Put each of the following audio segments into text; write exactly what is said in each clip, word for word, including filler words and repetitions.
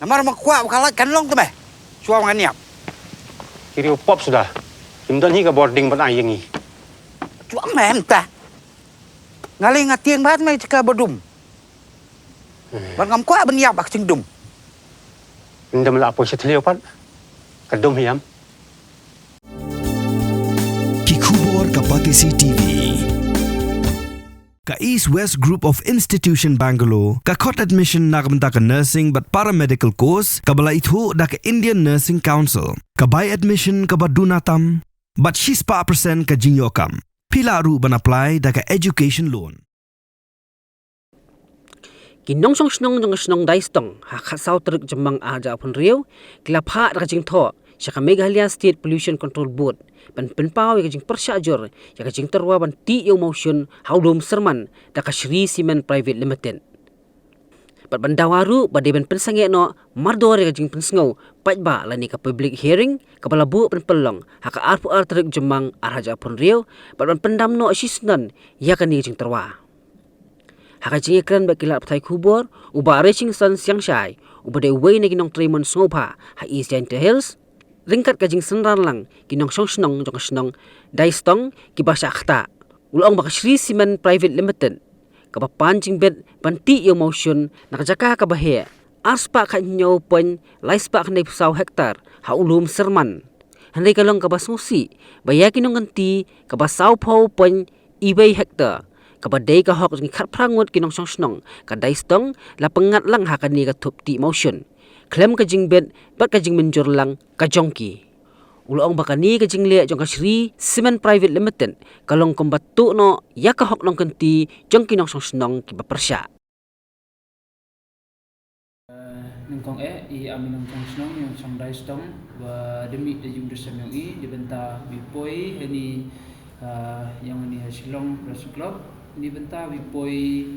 Namar ma kwah ba ka lait kan long te me. Shuwa ngan ïap. Ki riew pop suda. Kim don hi ka bording ban ai ïa ngi. Chuang me mynta. Nga lei nga tieng bad me jaka ba dum. Bad ngam kwah ban ïap bad ka jingdum. Ynda me la poi sha thliew pat. Ka dum hiam. Ki khubor ka Batesi T V. Ka East West Group of Institution Bangalore ka khot admission na ka bynta ka nursing bad paramedical course kaba la ithuh da ka Indian Nursing Council. Ka bai admission kaba duna tam bad shispah percent ka jingïoh kam. Phi lah ruh ban apply da ka education loan. Ki nongshong shnong jong ka shnong Daistong ha khatsaw tarik Jymmang arhajar arphew hynriew ki la phah da ka jingthoh sha ka Meghalaya State Pollution Control Board ban pynpaw ïa ka jingpyrshah jur ïa ka jingtyrwa ban tih ïa u mawshun ha u lum Syrman da ka Shree Cement Private Limited. Bad ban dawa ruh ba dei ban pynsangeh noh mardor ïa ka jingpynsngew paidbah lane ka public hearing kaba la buh ban pynlong ha ka arphew ar tarik Jymmang arhajar arphew hynriew bad ban pyndam noh shisha ïa kane ka jingtyrwa. Ha ka jingïakren bad ki lad pathai khubor, u Bah Rishingson Siangshai, uba dei uwei na ki nongtrei mon sngewbha ha East Jaintia Hills, ryngkat ka jingsynran lang ki nongshong shnong jong ka shnong Daistong kiba shah ktah. U la ong ba ka Shree Cement Private Limited kaba pan jingbit ban tih ïa u mawshun na ka jaka kaba heh arspah khathynñiew point laispah khyndaiphew saw hektar ha u lum Syrman. Hynrei ka long kaba sngewsih ba ïa ki nongkynti kaba sawphew point iwei hektar kaba dei ka hok jong ki khatphra ngut ki nongshong shnong ka Daistong la pyngngad lang ha kane ka thup tih mawshun khlem ka jingbit bad ka jingmynjur lang ka jong ki. U la ong ba kane ka jingleh jong ka Shree Cement Private Limited ka long kumba tuh noh ïa ka hok nongkynti jong ki nongshong shnong kiba pyrshah. Nyngkong eh i am i nongshong shnong, i nongshong Daistong, wa da mih da jingdusem yong i, da bynta wi poi hani, ah, yong ani ha Shillong Press Club, ni bynta wi poi,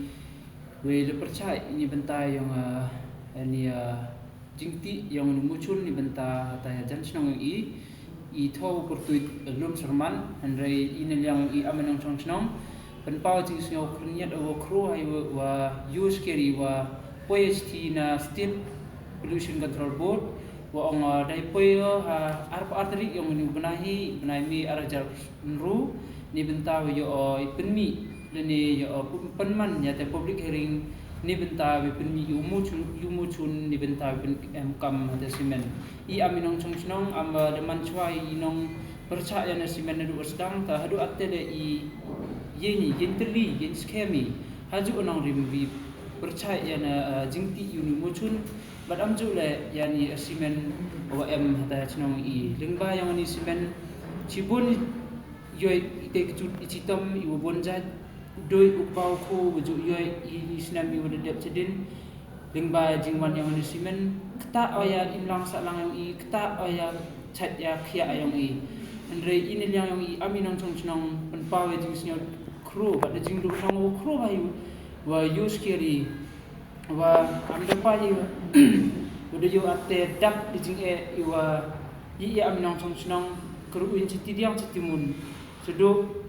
wi da pyrshah ni bynta yong, ah, ani, ah, jingtih yong ani mawshun ni bynta hata ya jan shnong yong i, i thoh u pyrtuit lum Syrman, hynrei i na liang i am i nongshong shnong, pynpaw jingsngew khyndiat wa khru hai wa, wa use keri wa poi sti na State Pollution Control Board, wa ong, ah, dei poi, ah, ha arphew ar tarik yong ni bnai hi, bnai May arhajar hynriew, ni bynta wa ïoh, ah, i pynmih, lane ïoh, ah, pyn-, pynman ïa te public hearing, ni bynta wa pynmih ïa u mawshun, ïa u mawshun, ni bynta wa pyn-, em kam ha te cement. I am i nongshong shnong, am, ah, da man chwa i nongpyrshah ïa na cement naduh wa sdang, ta haduh atte da i ïeng i, ïeng tylli, ïeng skhem i. Hajuh nongrim wi pyrshah ïa na, ah, jingtih ïa u mawshun, bad am juh leh ïa ni, ah, cement wa em hata shnong i. Lyngba yong ni cement, shibun ïoh i te kjut i chitom i wa bun jait, doi u paw khu wa juh ïoh i, i snem i wa da dep chadin. Lyngba jingwan yong ni cement, kata o ïa imlang sahlang yong i, kata o ïa chait ïa khia yong i. Hynrei i ni liang yong i, am i nongshong shnong, pynpaw ïa jingsngew khru, bad da jingduk shnong wa khru wa ïu, wa use keri, wa am da pa ïu, wa da ïu ate dak da jing e, i wa, i, i am i nongshong shnong, kru in chiti diang chiti mun. Shuh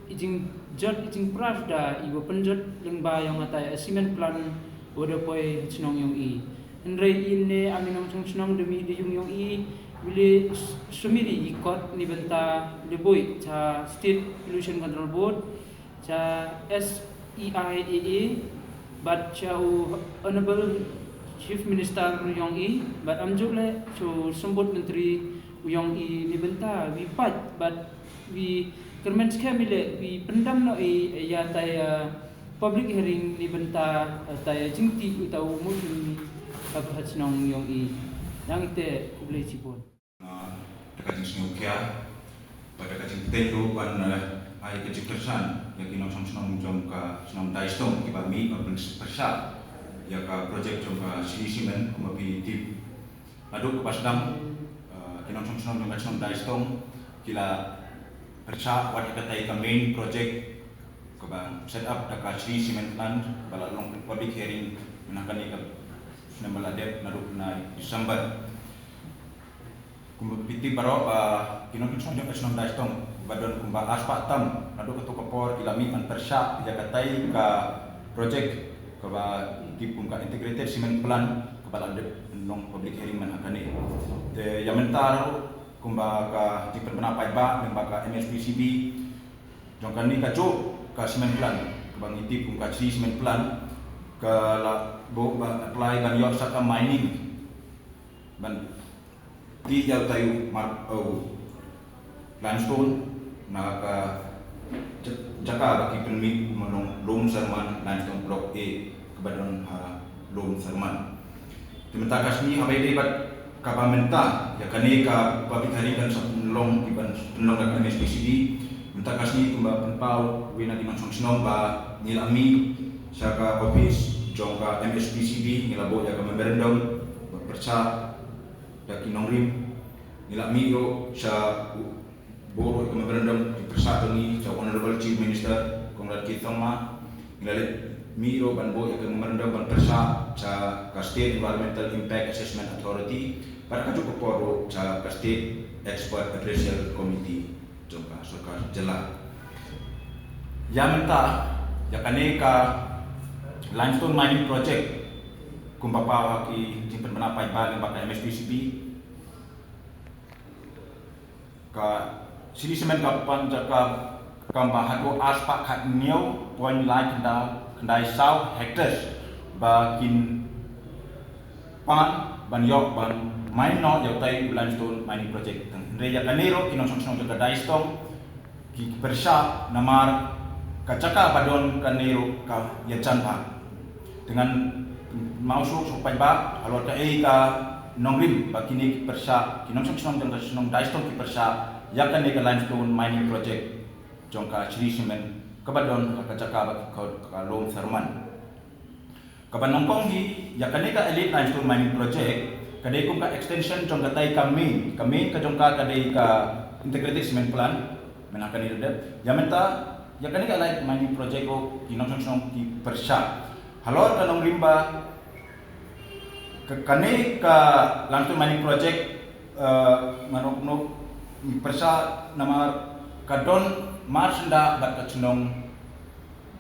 i jingjot i jingpra da i wa pynjot lyngba yong atai a cement plant wa da poi ha chnong yong i. Hynrei i ne am i nongshong shnong da mih da yung yong i, wi le s-, sumiri i kot ni bynta le boi cha State Pollution Control Board, cha S E I A A, bad cha u Honorable Chief Minister yong i, bad am juh le chu sambut menteri u yong i ni bynta wi pait, bad wi kyrmen skhem i le, wi pyndam noh i, ïa tai, ah, public hearing ni bynta, ah, tai jingtih u tau mut ni, ah, ha chnong yong i. Nang ite khublei chibun. Ah, da ka jingsngewkhia, bad da ka jingpyntip ruh ban, ah, ai ka jingkyrshan, ïa ki nongshong shnong jong ka shnong Daistong, kiba mih ban pyn-, pyrshah, ïa ka project jong ka Shree Cement, kumba phi tip. Naduh kaba sdang, eh, ki nongshong shnong jong ka shnong Daistong, ki la pyrshah wat ïa katai ka main project kaba set up da ka Shree Cement Plant, kaba la long public hearing mynta kane ka snem ba la dep naduh u bnai December. Kumba phi tip baroh ba ki nongshong shnong jong ka shnong Daistong, ba don kumba arspah tam, naduh kato ka por ki la mih ban pyrshah ïa katai ka project kaba tip kum ka integrated cement plant, Ka la dep long public hearing man ha kane. Te ïa mynta ruh kumba ka jingpynbna paidbah lyngba ka M S P C B jong kane ka juh ka cement plant kaba ngi tip kum ka Shree Cement Plant ka la buh ban apply ban ïoh sa ka mining ban tih ïa utai u mar u limestone na ka ja-, jaka ba ki pynmih kum long Lum Serman Limestone Block A kaba don ha Lum Serman. Te mynta ka sngi haba ïadei bad kaba mynta ïa kane ka public hearing kan sa pynlong, ki ban pynlong da ka M S P C B. Mynta ka sngi kumba pynpaw wei na ki nongshong shnong ba ngi la mih sha ka office jong ka M S P C B, ngi la buh ïa ka memorandum ba pyrshah da ki nongrim. Ngi la mih ruh sha u buh ruh ïa ka memorandum ki pyrshah jong ngi sha Honorable Chief Minister Conrad K Sangma. Ngi la leit mih ruh ban buh ïa ka memorandum ban pyrshah sha ka State Environmental Impact Assessment Authority bad ka juh ka por ruh sha ka State Expert Appraisal Committee jong ka sorkar jylla. Ïa mynta ïa kane ka limestone mining project kumba paw ha ki jingpynbna paidbah lyngba ka M S P C B, ka Shree Cement ka pan jaka kam ba haduh arspah khathynñiew point lai khyndai, khyndai saw hectares ba kin pan ban ïoh ban mine noh ïa utai u limestone mining project. Hynrei ïa kane ruh ki nongshong shnong jong ka Daistong ki pyrshah namar ka jaka ba don kane ruh ka ïajan bha. Te ngan mawsuk suk paidbah halor kaei ka nongrim ba kine ki pyrshah, ki nongshong shnong jong ka shnong Daistong ki pyrshah ïa kane ka limestone mining project jong ka Shree Cement kaba don ha ka jaka ba ki khot ka Lum Serman. Kaba nyngkong hi ïa kane ka Elite Limestone Mining Project ka dei kum ka extension jong katai ka main, ka main ka jong ka ka dei ka Integrated Cement Plant. Mynta kane ruh dep ïa mynta ïa kane ka Elite Mining Project ruh ki nongshong shnong ki pyrshah halor ka nongrim ba ka, kane ka Limestone Mining Project, eh, ngan ong kumno, pyrshah namar ka don marsyndah bad ka chnong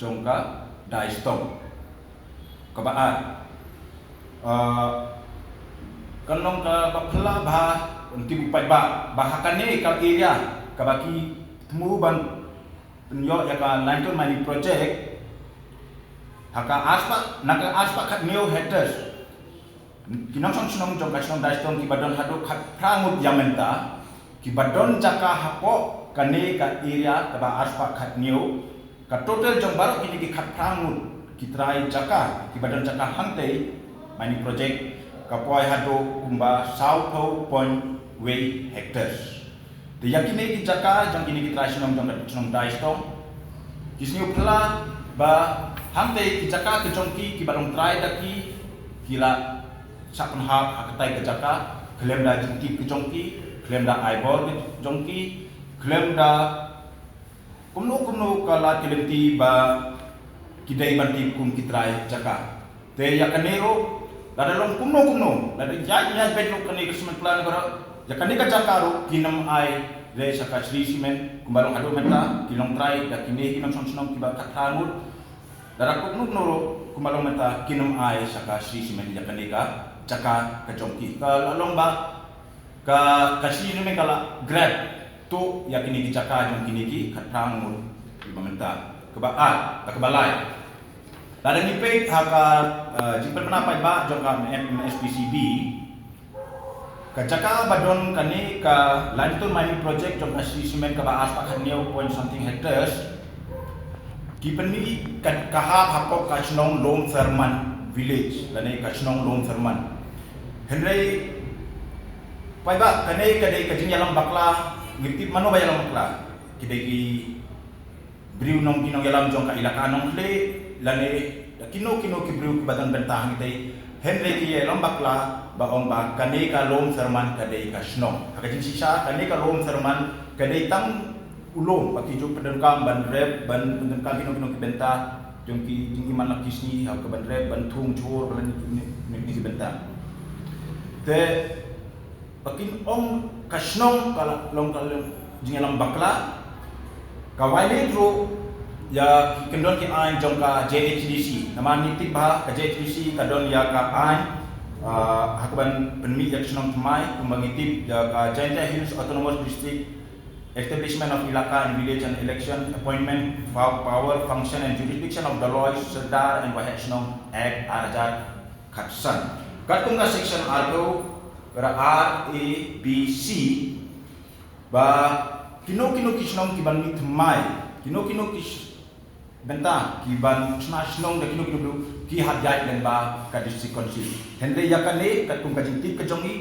jong ka Daistong. Kaba ar, eh, kan long kaba phylla bha, ngi tip u paidbah ba ha kane ka area kaba ki thmu ban pynïoh ïa ka limestone mining project ha ka arspah, na ka arspah khathynñiew hectares. Ki nongshong shnong jong ka shnong Daistong kiba don haduh khatphra ngut ïa mynta, kiba don jaka hapoh kane ka area kaba arspah khathynñiew, ka total jong baroh kine ki khatphra ngut ki trai jaka kiba don jaka hangtei mining project ka poi haduh kumba sawphew point wei hectares. Te ïa kine ki jaka jong kine ki trai shnong jong ka shnong Daistong ki sngew phylla ba hangtei ki jaka ki jong ki kiba long trai da ki, ki la sah pynhap ha katai ka jaka khlem da jingtip ki jong ki, khlem da ai bor ki jong ki, khlem da kumno kumno ka lad ki lynti ba ki dei ban tip kum ki trai jaka. Te ïa kane ruh lada long kumno kumno, lada ïaid ïaid beit ruh kane ka cement plant baroh, ïa kane ka jaka ruh kin ym ai re sha ka Shree Cement kumba long haduh mynta, ki long trai da kine ki nongshong shnong kiba khatphra ngut. Lada kumno kumno ruh kumba long mynta kin ym ai sha ka Shree Cement ïa kane ka jaka ka jong ki. Ka la long ba ka, ka Shree Cement ka la grab tuh ïa kine ki jaka jong kine ki khatphra ngut kiba mynta. Kaba ar, kaba lai. Lada ngi peit ha ka, eh, jingpynbna paidbah jong ka M S P C B, ka jaka ba don kane ka limestone mining project jong ka Shree Cement kaba arspah khathynñiew point something hectares, ki pynmih ka, ka hap hapoh ka shnong Lum Serman village lane ka shnong Lum Serman. Hynrei paidbah, kane ka dei ka jingïalam bakla, ngi tip mano ba ïalam bakla. Ki dei ki briew nong, ki nongïalam jong ka ilaka Nongkhlieh lane da kino kino ki briew kiba don bynta hangtei. Hynrei ki ïalam bakla ba ong ba kane ka Lum Serman ka dei ka shnong. Ha ka jingshisha kane ka Lum Serman ka dei tang u lum ba ki ju pyndonkam ban rep, ban pyndonkam kino kino ki bynta jong ki, jong ki man la ki sngi, ha ka ban rep, ban thung jhur, ban ni, ni, ni, ni ki bynta. Te ba kin ong ka shnong ka la long, ka long jingïalam bakla, ka violate ruh ïa ki kyndon ki aiñ jong ka J H D C. Namar ngi tip ba ka J H D C ka don ïa ka aiñ, Uh, ha kaban pynmih ïa ka shnong thymmai, kumba ngi tip ïa ka Jaintia Hills Autonomous District, Establishment of Elaka and Village and Election, Appointment, Pow- Power, Function and Jurisdiction of Dolloi, Sordar and Waheh Shnong Act ar hajar khatsan. Katkum ka section arphew, para R A B C, ba kino kino ki shnong kiban mih thymmai, kino kino ki sh- bynta kiban shna shnong da kino kino ki hap ïaid lyngba ka District Council. Hynrei ïa kane katkum ka jingtip ka jong ngi,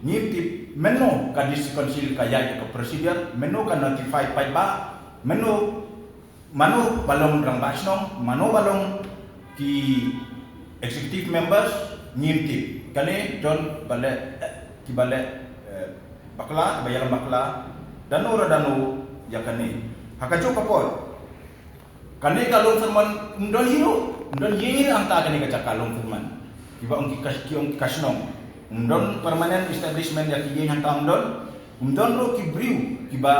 ngim tip mynno ka District Council ka ïaid ka procedure, mynno ka notify paidbah, mynno, mano ba long rangbah shnong, mano ba long ki executive members, ngim tip. Kane don ba leh, eh, kiba leh, eh, bakla, kiba ïalam bakla da no ra da no ïa kane. Ha kajuh ka por, kane ka Longtherman ym don hi ruh, ym don hi ruh hangta kane ka jaka Longtherman. Kiba ong ki ka, ki ong ki ka shnong, ym don permanent establishment ïa ki ïing hangta, ym don. Ym don ruh ki briew kiba,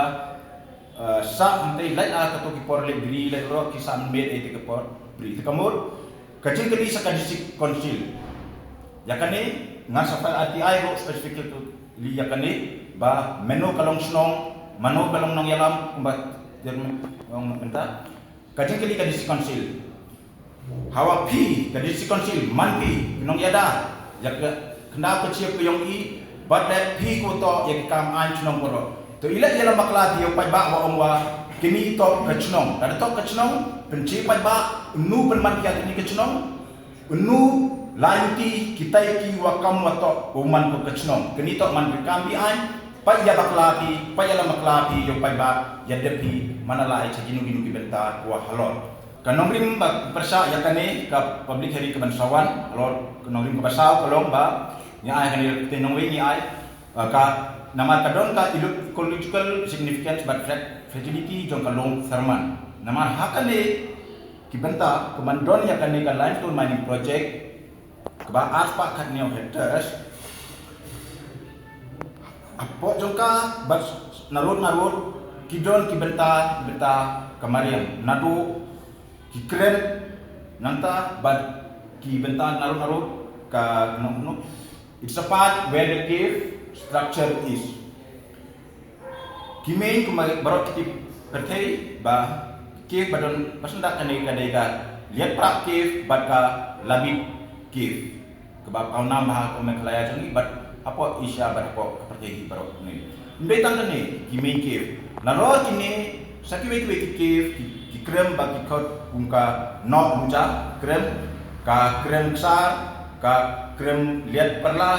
eh, sah hangta, lait ha kato ki por leit bri, leit rok ki sah mynmiet ïa ka por bri. Te ka mut ka jingkylli sha ka District Council. Ïa kane nga sa file R T I ruh specifically ïa kane, ba mynno ka long shnong, mano ka long nongïalam, kumba ong mynta. Ka jingkylli ka District Council. Hawa phi ka District Council, man phi ki nongïada ïa ka khyndaw ka jingïap ka jong i, bad leh phi ko to ïa ki kam aiñ shnong baroh. To i leh ïalam bakla phi ïa u paidbah, wa ong wa kine to ka shnong. Lada to ka shnong, pynjah paidbah, unu pynman ïa kine ka shnong, unu lai luti kitai ki wa kam wa to u man ko ka shnong. Kine to man ki kam bi aiñ, pat ïa bakla phi, pat ïalam bakla phi ïa u paidbah, ïa dep phi man la ai cha kino kino ki bynta wa halor. Ka nongrim ba pyrshah ïa kane ka public hearing kaban sa wan, halor ka nongrim kaba saw ka long ba ngi ai kane ka nongrim ngi ai, uh, ka namar ka don ka ecological significance bad fra- fragility jong ka Longtherman. Namar ha kane ki bynta kaban don ïa kane ka limestone mining project, kaba arspah khatñiew hectares. Hapoh jong ka bad narud narud ki don ki bynta, bynta ka mariang, naduh ki krem nangta bad ki bynta narud narud ka nong nong. It's a part where the cave structure is. Ki mine kumba baroh ki tip pyrthei ba cave ba don pasan da kane ka dei ka Liatprah Cave bad ka Labit Cave. Kaba pawnam bha ha ka Meghalaya jong ngi bad hapoh Asia bad hapoh ka pyrthei hi baroh ngi. Ym dei tang kane ki mine cave. Nalor kine sa kiwei kiwei ki cave ki, ki krem ba ki khot kum ka Noh Luja krem, ka krem ksar, ka krem Liat Pyrla,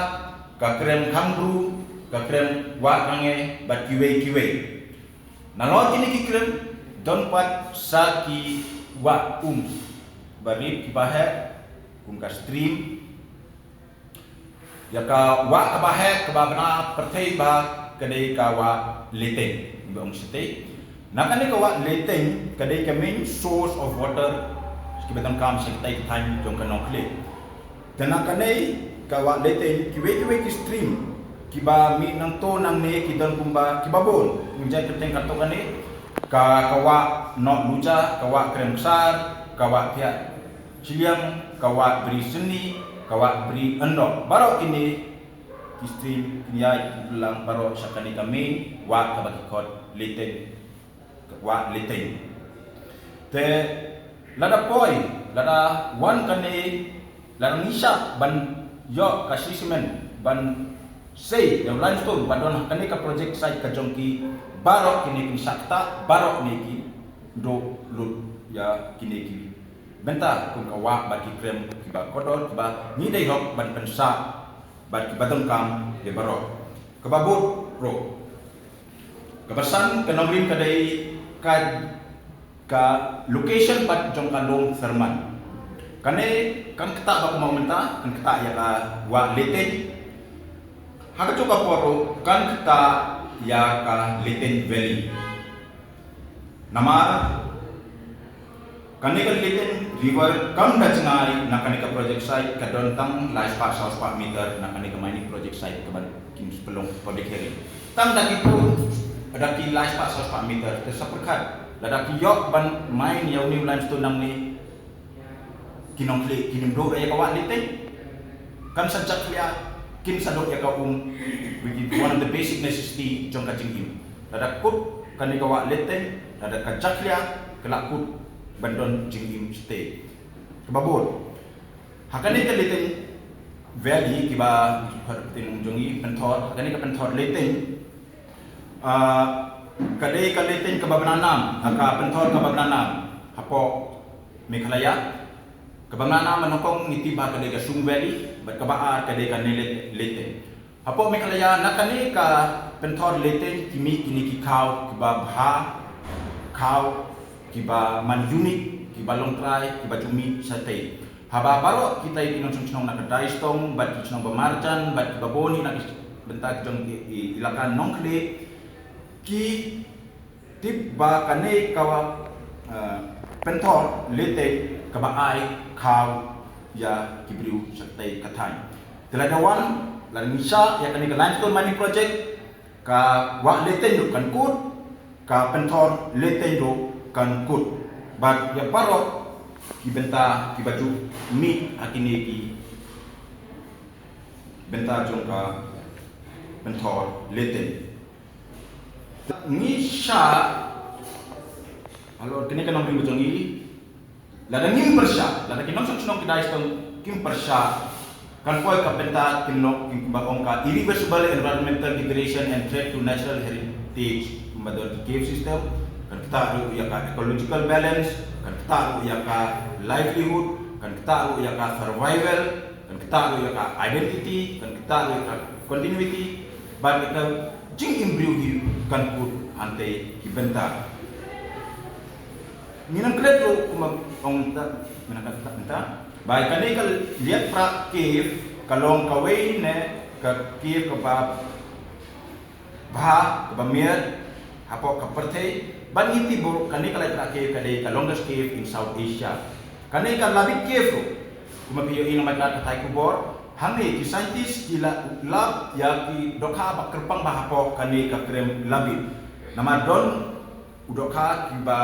ka krem Khangru, ka krem Wah Range bad kiwei kiwei. Nalor kine ki krem don pat sa ki wah um ba rit kiba heh kum ka stream. Ïa ka wah kaba heh kaba bna pyrthei ba ka dei ka Wah Leiteiñ, ba ong shatei. Na kane ka Wah Leiteiñ ka dei ka main source of water kiba donkam sha kitai ki thaiñ jong ka Nongkhlieh. Te na kane ka Wah Leiteiñ kiwei kiwei ki stream kiba mih nangto nangne ki don kumba kiba bun. Ngin jait kyrteng katto katne, ka, ka Wah Noh Luja, ka Wah Krem Ksar, ka Wah Thiah Chiliang, ka Wah Bri Synni, ka Wah Bri Yndoh. Baroh kine ki stream kin ïaid lang baroh sha kane ka main wah kaba ki khot Leiteiñ, Wah Leiteiñ. Te lada poi, lada wan kane, lada ngi shah ban ïoh ka shisha ban sei ïa u limestone ba don ha kane ka project site ka jong ki, baroh kine kin shah ktah, baroh kine kin duh lut ïa kine ki bynta kum ka wah bad ki krem kiba kordor kiba ngi dei hok ban pynsah bad kiba donkam ïa baroh. Kaba bud ruh, kaba san ka nongrim ka dei ka, ka location pat jong ka Longtherman. Kane kan ktah ba kumno mynta, kan ktah ïa ka Wah Leiteiñ. Ha kajuh ka por ruh kan ktah ïa ka Leiteiñ Valley. Namar kane ka Leiteiñ River kam da jngai na kane ka project site, ka don tang lai spah saw spah meter na kane ka mining project site kaba kin pynlong public hearing. Tang da ki pur, da ki lai spah saw spah meter, te sa pyrkhat lada ki ïoh ban mine ïa une u limestone nangne, ki Nongkhlieh kin ym duh ïa ka Wah Leiteiñ. kan sa jakhlia, kin sa dok ïa ka um, which is one of the basic necessity jong ka jingim. Lada kut kane ka wah Leiteiñ, lada ka jakhlia, ka la kut ban don jingim shatei. Kaba bud, ha kane ka Leiteiñ Valley, kiba, ha ka pynthor jong ngi, pynthor, ha kane ka pynthor Leiteiñ, ah, ka dei ka Leiteiñ kaba bnanam, ha ka pynthor kaba bnanam hapoh Meghalaya. Kaba bnanam, nyngkong ngi tip ba ka dei ka Shung Valley, bad kaba ar ka dei ka Nillet Leiteiñ. Hapoh Meghalaya, na kane ka pynthor Leiteiñ ki mih kine ki khaw kiba bha, khaw kiba man unique, kiba long trai, kiba ju mih shatei. Haba baroh kita ki nongshong shnong na ka Daishtong, bad ki shnong ba marjan, bad kiba bun hi na ki bynta ki jong i, i, ilaka Nongkhlieh, ki tip ba kane ka, eh, pynthor Leiteiñ kaba ai khaw ïa ki briew shatei ka thaiñ. Te lada wan, lada ngi shah ïa kane ka limestone mining project, ka wah Leiteiñ ruh kan kut, ka pynthor Leiteiñ ruh kan kut. Bad ïa baroh ki bynta kiba ju mih ha kine ki bynta jong ka pynthor Leiteiñ. Ngi shah, halor kine ki nongrim jong ngi, lada ngim pyrshah, lada ki nongshong shnong ki Daishtong kim pyrshah, kan poi ka bynta kin long, kin, kumba ong ka irreversible environmental degradation and threat to natural heritage, kumba don ki cave system, kan ktah ruh ïa ka ecological balance, kan ktah ruh ïa ka livelihood, kan ktah ruh ïa ka survival, kan ktah ruh ïa ka identity, kan ktah ruh ïa ka continuity, bad ïa ka jingim briew hi kan kut hangtei ki bynta. Ngin ym klet ruh kumba ong ta, mynta ka ta, mynta. Ba ïa kane ka Liatprah Cave ka long kawei na ka cave kaba bha, kaba miat hapoh ka pyrthei, bad ngi tip ba kane ka Liatprah Cave ka dei ka longest cave in South Asia. Kane ka Labit Cave ruh, kumba phi ïohi na ka thaiñ khubor, hangne ki scientist ki la lap ïa ki dohkha ba kyrpang bha hapoh kane ka krem Labit. Namar don u dohkha kiba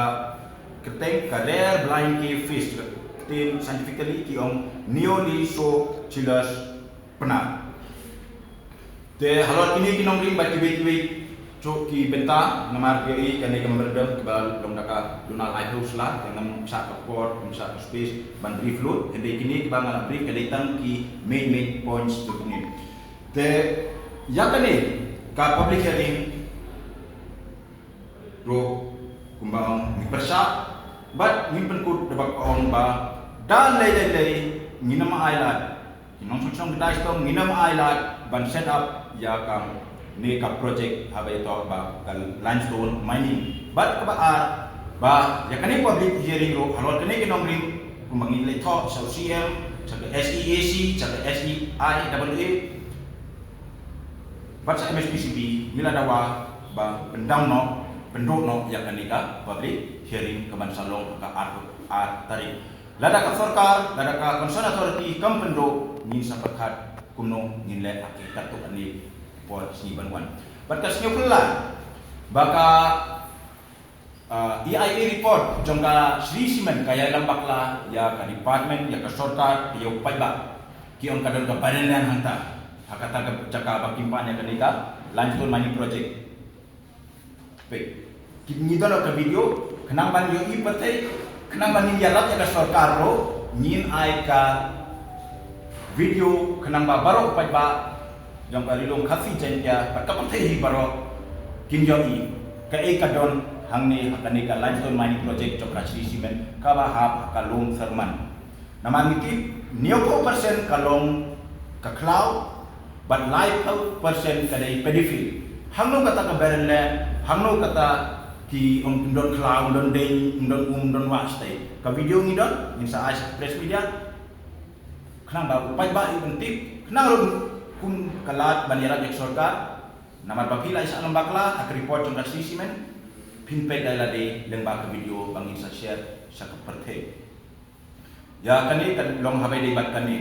kyrteng ka rare blind cave fish, ka ktien scientifically ki ong Neolysochilus pnar. Te halor kine ki nongrim bad kiwei kiwei shuh ki bynta, namar phi ïohi kane ka memorandum kaba long da ka Donald Eichhorst la, te ngam shah ka por, ngam shah ka space ban brief lut, hynrei kine kiba nga la brief ka dei tang ki main main points jong kine. Te ïa kane ka public hearing ruh kumba ong ngi pyrshah, bad ngi pynkut da ba ka ong ba da lei lei lei ngin ym ailad, ki nongshong shnong ki Daishtong ngin ym ailad ban set up ïa kane ka project haba ïatoh ba ka limestone mining. Bad kaba ar, ba ïa kane public hearing ruh halor kane ki nongrim kumba ngin leit thoh sha u C M, sha ka S E A C, sha ka S E I A A, bad sha M S P C B, ngi la dawa ba pyndam noh, pynduh noh ïa kane ka public hearing kaban sa long ha ka ar, ar tarik. Lada ka sorkar, lada ka concerned authority kam pynduh, ngin sa pyrkhat kumno ngin leh ha ki katto katne por sngi ban wan. Bad ka sngew phylla ba ka Ah, E I A report jong ka Shree Cement ka ïalam bakla ïa ka department, ïa ka sorkar, ïa u paidbah. Ki ong ka don ka barren land hangta ha kata ka jaka ba kim pan ïa kane ka limestone mining project. Peit, ngi don ka video, khnang ban ïohi pyrthei, khnang ban ngin ïarap ïa ka sorkar ruh, ngin ai ka video khnang ba baroh paidbah jong ka Ri Lum Khasi Jaiñtia bad ka pyrthei hi baroh kin ïohi kaei ka don hangne ha kane ka limestone mining project jong ka Shree Cement kaba hap ha ka Lum Therman. Namar ngi tip hynñiewphew percent ka long ka khlaw bad laiphew percent ka dei paddy field. Hangno kata ka barren land, hangno kata ki ong ym don khlaw, ym don deiñ, ym don um, ym don wah shatei. Ka video ngi don, ngin sa ai sha press media. Khnang ba u paidbah u ban tip, khnang ruh kum ka lad ban ïarap ïa ka sorkar. Namar ba phi la ïa shah lam bakla ha ka report jong ka Shree Cement, phin peit da lade lyngba ka video ba ngin sa share sha ka pyrthei. Ïa kane ka long haba ïadei bad kane.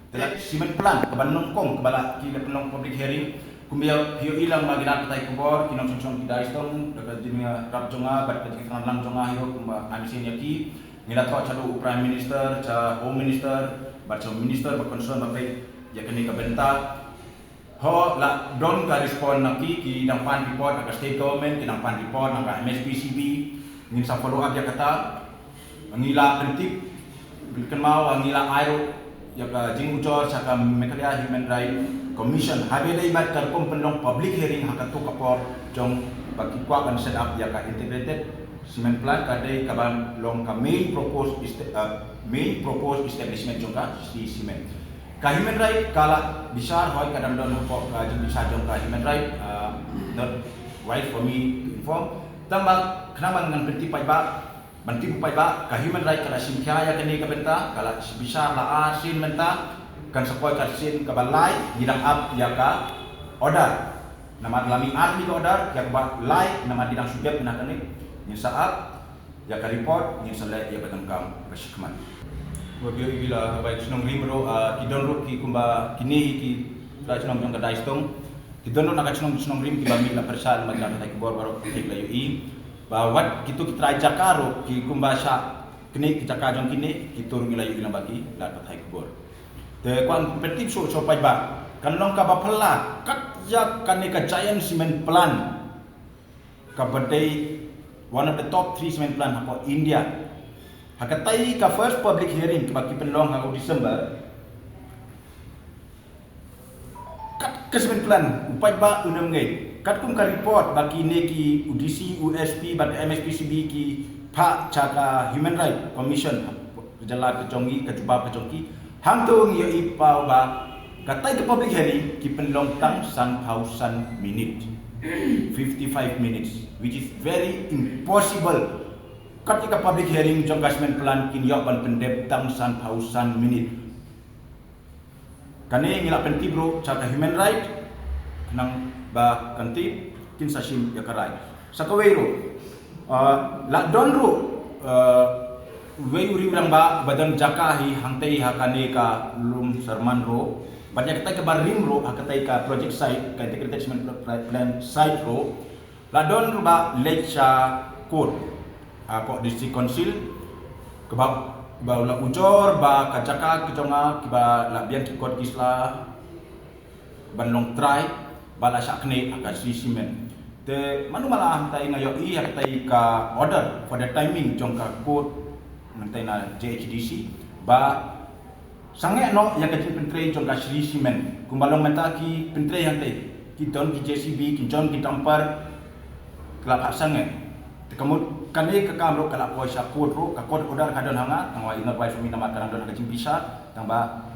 Te la cement plant kaba nyngkong kaba la ki la pynlong public hearing, kumba phi ïohi lang ba ki lad pathai khubor, ki nongshong shnong ki Daishtong, da ka jingïarap jong nga bad ka jingïatreilang jong nga hi ruh kumba ai mynsiem ïa ki. Ngi la thoh shaduh u Prime Minister, sha Home Minister, bad sha u Minister ba concern ba peit Ïa kane ka bynta, ho la don ka respond na ki, ki dang pan report na ka state government, ki dang pan report na ka M S P C B. Ngin sa follow up ïa kata. Ngi la pyntip, kynmaw, ngi la ai ruh ïa ka jingujor sha ka Meghalaya Human Rights Commission, haba dei bad ka rukom pynlong public hearing ha kato ka por jong ba ki kwah ban set up ïa ka integrated cement plant, ka dei kaban long ka main proposed est-, uh, main proposed establishment jong ka Shree Cement. Ka Human Rights ka la bishar, hooid, ka dang don hapoh ka jingbishar jong ka Human Rights, uh, not wise for me to inform. Tang ba khnang ba ngan pyntip paidbah, ban tip paidbah, ka Human Rights ka la shim khia ïa kane ka bynta, ka la bishar la ar sien mynta, kan sa poi ka sien kaba lai, ngi dang ap ïa ka order. Namar la mih ar tylli ka order, ïa kaba lai, namar ngi dang shu dep na kane, ngin sa ap ïa ka report, ngin sa leh ïa ka donkam ba shakhmat. Ba ïohi la ha bai ka shnong Rim ruh, ah, ki don ruh ki kumba kine ki trai shnong jong ka Daistong. Ki don ruh na ka shnong, shnong Rim kiba mih la pyrshah, namar ka pathai khubor baroh ki la ïohi. Ba wat kito ki trai jaka ruh ki kumba shah kine ki jaka jong kine, kito ruh ngi la ïohi lyngba ki lad pathai khubor. Te kwah pyntip shuh sha paidbah, kan long kaba phylla kat ïa kane ka giant cement plant, kaba dei one of the top three cement plant hapoh India. Ha katei ka first public hearing kaba ki pynlong ha u December, kat ka cement plant, u paidbah un ym ngeit. Katkum ka report ba kine ki, u D C, u S P bad M S P C B ki phah sha ka Human Rights Commission, ka jylla ka jong ngi, ka jubab ka jong ki. Hangto ngi ïohi paw ba katei ka public hearing ki pynlong tang sanphew san minit, fifty-five minutes, which is very impossible. Katei ka public hearing jong ka cement plant kin ïoh ban pyndep tang sanphew san minit. Kane ngi la pyntip ruh sha ka Human Rights, khnang ba kan tip, kin sa shim ïa ka rai. Sa kawei ruh, uh, la don ruh, uh, wei u riewrangbah ba don jaka hi hangtei ha kane ka Lumsyrman ruh, bad ïa katei kaba rim ruh ha katei ka project site, ka integrated cement pl-, pl-, plant site ruh, la don ruh ba leit sha court, ah, hapoh District Council, kaba, ba la ujor ba ka jaka ka jong nga kiba la biang ki kot ki sla ban long trai, ba la shah knieh ha ka Shree Cement. Te mano mala hangtai nga ïohi ha katei ka order for the timing jong ka court nangtai na J H D C, ba sangeh noh ïa ka jingpyntrei jong ka Shree Cement. Kumba long mynta ki pyntrei hangtei, ki don ki J C B, ki don ki dumper, ki la phah sangeh. Te ka mut kane ka kam ruh ka la poi sha court ruh, ka court order ka don ha nga, tangba i not wise for me namar ka dang don ha ka jingbishar, tangba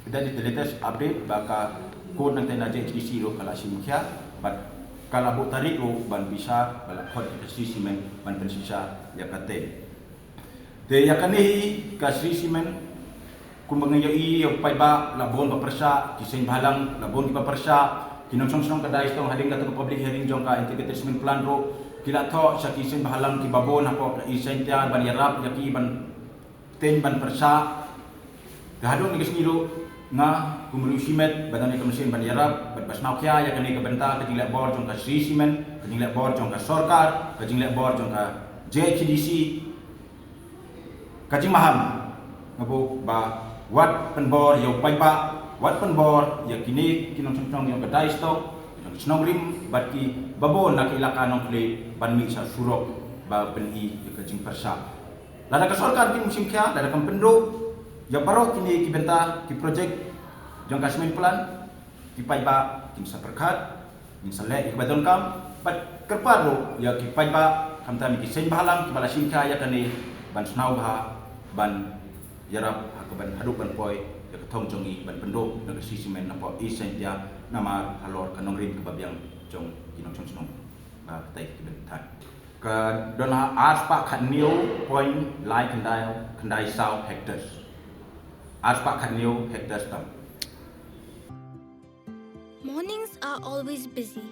ka dei the latest update ba ka court nangtai na J H D C ruh ka la shim khia, bad ka la buh tarik ruh ban bishar, ba la khot ïa ka Shree Cement ban pynshisha ïa katei. Te ïa kane hi ka Shree Cement, kumba nga ïohi ïa u paidbah la bun ba pyrshah, ki seng bhalang la bun kiba pyrshah, ki nongshong shnong ka Daistong hadien kata ka public hearing jong ka integrated cement plant ruh, ki la thoh sha ki seng bhalang kiba bun hapoh East Jaintia ban ïarap ïa ki ban teng ban pyrshah. Te haduh kane ka sngi ruh nga kum u riew shimet ba don ïa ka mynsiem ban ïarap bad ba sngewkhia ïa kane ka bynta, ka jingleh bor jong ka Shree Cement, ka jingleh bor jong ka sorkar, ka jingleh bor jong ka J H D C, ka jingmaham. Nga buh ba wat pynbor ïa u paidbah, wat pynbor ïa kine ki nongshong shnong jong ka Daistong, jong ka shnong Rim bad kiba bun na ka ilaka Nongkhlieh ban mih sha surok ba pyni ïa ka jingpyrshah. Lada ka sorkar kim shim khia, lada kam pynduh ïa baroh kine ki bynta, ki projek jong ka cement plant, ki paidbah kin sa pyrkhat, ngin sa leh ïa kiba donkam, bad kyrpad ruh ïa ki paidbah, khamtam ïa ki seng bhalang kiba la shim khia ïa kane, ban sngewbha ban ïarap ha kaban haduh ban poi ïa ka thong jong ngi ban pynduh ïa ka Shree Cement napoh East Jaintia, namar halor ka nongrim kaba biang jong ki nongshong shnong ba katei ka bynta. Ka don ha arspah khatñiew point lai khyndai, khyndai saw hectares. Arspah khatñiew hectares tam. Mornings are always busy.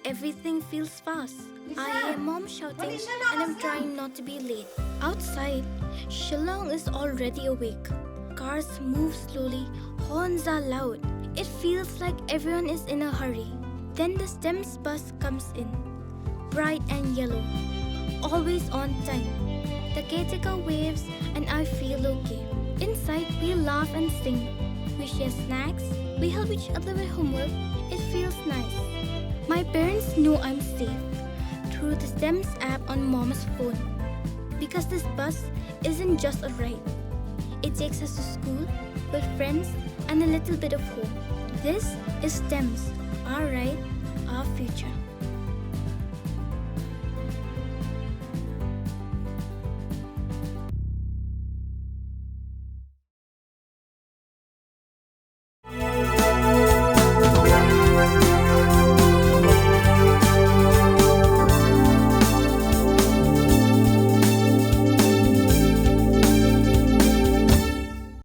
Everything feels fast. I hear mom shouting and I'm trying not to be late. Outside, Shillong is already awake. Cars move slowly, horns are loud. It feels like everyone is in a hurry. Then the STEMS bus comes in, bright and yellow, always on time. The caretaker waves and I feel okay. Inside, we laugh and sing. We share snacks, we help each other with homework. It feels nice. My parents know I'm safe through the STEMS app on Mom's phone. Because this bus isn't just a ride, it takes us to school, with friends, and a little bit of home. This is STEMS, our ride, our future.